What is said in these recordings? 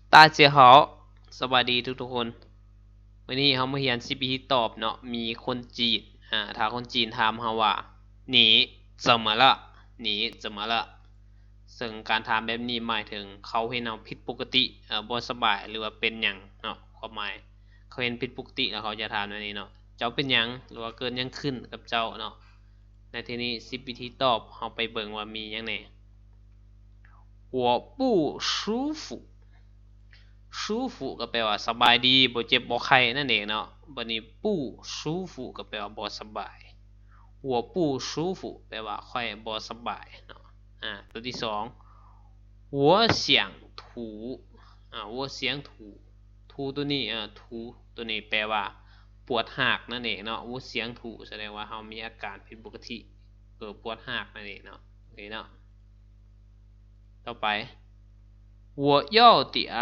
大家好 ສະບາຍດີທຸກໆຄົນ. ມື້ນີ້ເຮົາມາຮຽນສິບວິທີຕອບເນາະ. ມີຄົນຈີນ ອາ ຖ້າຄົນຈີນຖາມເຮົາວ່າ 你怎么了 你怎么了 ເຊິ່ງການຖາມແບບນີ້ໝາຍເຖິງເຂົາເຫັນເຮົາຜິດປົກກະຕິ ເອີ ບໍ່ສະບາຍ ຫຼືວ່າເປັນຫຍັງເນາະ. ຄວາມໝາຍ ເຂົາເຫັນຜິດປົກກະຕິ ແລ້ວເຂົາຈະຖາມແນວນີ້ເນາະ ເຈົ້າເປັນຫຍັງ ຫຼືວ່າເກີດຫຍັງຂຶ້ນກັບເຈົ້າເນາະ. ໃນທີ່ນີ້ ສິບວິທີຕອບ ເຮົາໄປເບິ່ງວ່າມີຫຍັງແດ່. 我不舒服 舒服 ກໍແປວ່າສະບາຍດີ ບໍ່ເຈັບບໍ່ໄຂ້ນັ້ນເອງເນາະ. ບັດນີ້ 不舒服 ກໍແປວ່າບໍ່ສະບາຍ. 我不舒服 ແປວ່າຂ້ອຍບໍ່ສະບາຍເນາະ. ອາ ຕົວທີສອງ 我想吐 ອາ 我想吐 吐 ຕົວນີ້ ອາ 吐 ຕົວນີ້ແປວ່າປວດຮາກນັ້ນເອງເນາະ. 我想吐 ສະແດງວ່າເຮົາມີອາການຜິດປົກກະຕິ ເອີ ປວດຮາກນັ້ນເອງເນາະ. ໂອເຄເນາະ. ຕໍ່ໄປ 我有点儿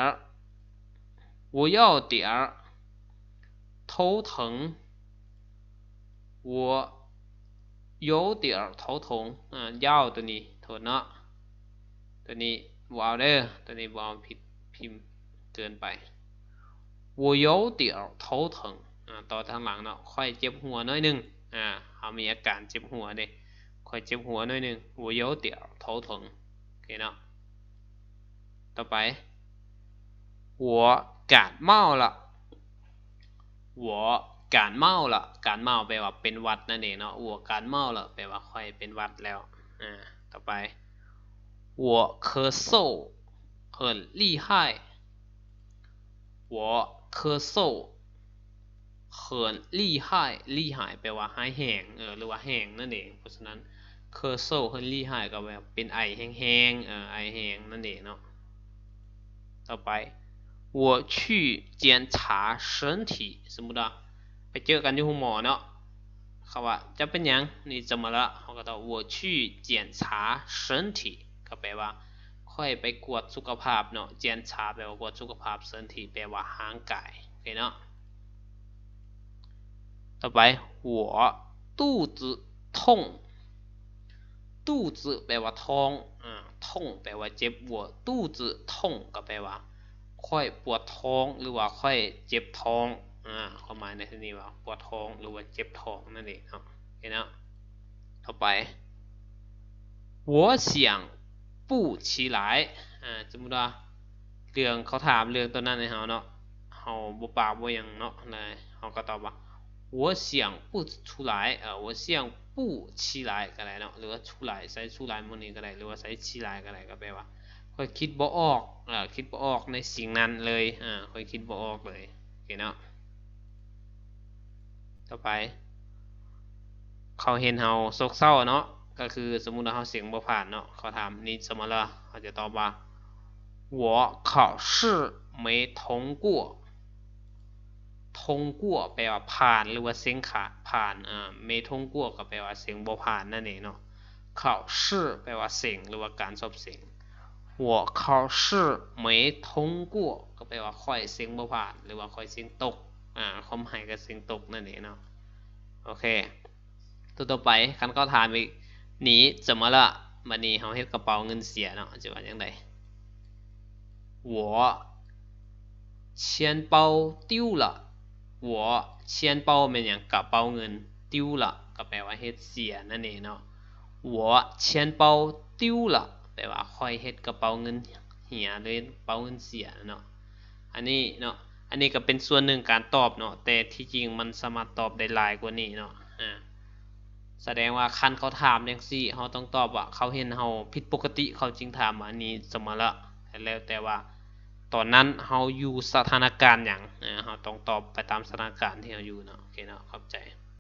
我有点儿头疼 我有点儿头疼 ອາ 有 ຕົວນີ້ ໂທດເນາະ ຕົວນີ້ບໍ່ເອົາເດີ ຕົວນີ້ບໍ່ເອົາ ຜິດພິມເກີນໄປ. 我有点儿头疼 ອາ ຕໍ່ທາງຫຼັງເນາະ ຂ້ອຍເຈັບຫົວໜ້ອຍໜຶ່ງ. ອາ ເຮົາມີອາການເຈັບຫົວເດ້ ຂ້ອຍເຈັບຫົວໜ້ອຍໜຶ່ງ. 我有点儿头疼 ໂອເຄເນາະ. ຕໍ່ໄປ 我感冒了 我感冒了 感冒 ແປວ່າເປັນຫວັດນັ້ນເອງເນາະ. 我感冒了 ແປວ່າຂ້ອຍເປັນຫວັດແລ້ວ. ອາ ຕໍ່ໄປ 我咳嗽很厉害 我咳嗽很厉害 厉害 ແປວ່າຮ້າຍແຮງ ເອີ ຫຼືວ່າແຮງນັ້ນເອງ. ເພາະສະນັ້ນ 咳嗽很厉害 ກໍແປວ່າເປັນໄອແຮງໆ ເອີ ໄອແຮງນັ້ນເອງເນາະ. ຕໍ່ໄປ 我去检查身体 ສົມມຸດວ່າໄປເຈີກັນຢູ່ໂຮງໝໍເນາະ ເຂົາວ່າ ເຈົ້າເປັນຫຍັງ 你怎么了 ເຮົາກໍຕອບ 我去检查身体 ກໍແປວ່າຂ້ອຍໄປກວດສຸຂະພາບເນາະ. 检查 ແປວ່າກວດສຸຂະພາບ 身体 ແປວ່າຮ່າງກາຍ. ໂອເຄເນາະ. ຕໍ່ໄປ 我肚子痛 肚子 ແປວ່າທ້ອງ ອາ 痛 ແປວ່າເຈັບ. 我肚子痛 ກໍແປວ່າຂ້ອຍປວດທ້ອງ ຫຼືວ່າຂ້ອຍເຈັບທ້ອງ. ອາ ຄວາມໝາຍໃນທີ່ນີ້ວ່າປວດທ້ອງ ຫຼືວ່າເຈັບທ້ອງນັ້ນເອງເນາະ. ໂອເຄເນາະ. ຕໍ່ໄປ 我想不起来 ອາ ສົມມຸດວ່າເລື່ອງ ເຂົາຖາມເລື່ອງຕົວນັ້ນໃຫ້ເຮົາເນາະ ເຮົາບໍ່ປາກບໍ່ຫຍັງເນາະ ເຮົາກໍຕອບວ່າ 我想不出来 ເອີ 我想不起来 ກໍໄດ້ເນາະ ຫຼືວ່າ 出来 ໃຊ້ 出来 ໝົດນີ້ກໍໄດ້ ຫຼືວ່າໃຊ້ 起来 ກໍໄດ້ ກໍແປວ່າຂ້ອຍຄິດບໍ່ອອກ ເອີ ຄິດບໍ່ອອກໃນສິ່ງນັ້ນເລີຍ ເອີ ຂ້ອຍຄິດບໍ່ອອກເລີຍ. ໂອເຄເນາະ. ຕໍ່ໄປ ເຂົາເຫັນເຮົາໂສກເສົ້າເນາະ ກໍຄືສົມມຸດວ່າເຮົາເສັງບໍ່ຜ່ານເນາະ ເຂົາຖາມ 你怎么了 ເຮົາຈະຕອບວ່າ 我考试没通过 通过 ແປວ່າຜ່ານ ຫຼືວ່າເສັງຂາ ຜ່ານ ອາ 没通过 ກໍແປວ່າເສັງບໍ່ຜ່ານນັ້ນເອງເນາະ. 考试 ແປວ່າເສັງ ຫຼືວ່າການສອບເສັງ. 我考试没通过 ກໍແປວ່າຂ້ອຍເສັງບໍ່ຜ່ານ ຫຼືວ່າຂ້ອຍເສັງຕົກ ອາ ຄວາມໝາຍກໍເສັງຕົກນັ້ນເອງເນາະ. ໂອເຄ ຕົວຕໍ່ໄປ ຄັນເຂົາຖາມອີກ 你怎么了 ບັດນີ້ເຮົາເຮັດກະເປົາເງິນເສຍເນາະ ຈະວ່າຈັ່ງໃດ? 我钱包丢了 我钱包 ແມ່ນຫຍັງ? ກະເປົາເງິນ. 丢了 ກໍແປວ່າເຮັດເສຍນັ້ນເອງເນາະ. 我钱包丢了 ແປວ່າຂ້ອຍເຮັດກະເປົາເງິນເຫຍ ຫຼື ເປົາເງິນເສຍເນາະ. ອັນນີ້ເນາະ ອັນນີ້ກໍເປັນສ່ວນໜຶ່ງການຕອບເນາະ ແຕ່ທີ່ຈິງມັນສາມາດຕອບໄດ້ຫຼາຍກວ່ານີ້ເນາະ. ອາ ສະແດງວ່າຄັນເຂົາຖາມຈັ່ງຊີ້ ເຮົາຕ້ອງຕອບວ່າເຂົາເຫັນເຮົາຜິດປົກກະຕິ ເຂົາຈຶ່ງຖາມວ່າ 你怎么了 ແລ້ວແຕ່ວ່າຕອນນັ້ນເຮົາຢູ່ສະຖານະການຫຍັງ ເຮົາຕ້ອງຕອບໄປຕາມສະຖານະການທີ່ເຮົາຢູ່ເນາະ. ໂອເຄເນາະ ຂອບໃຈ.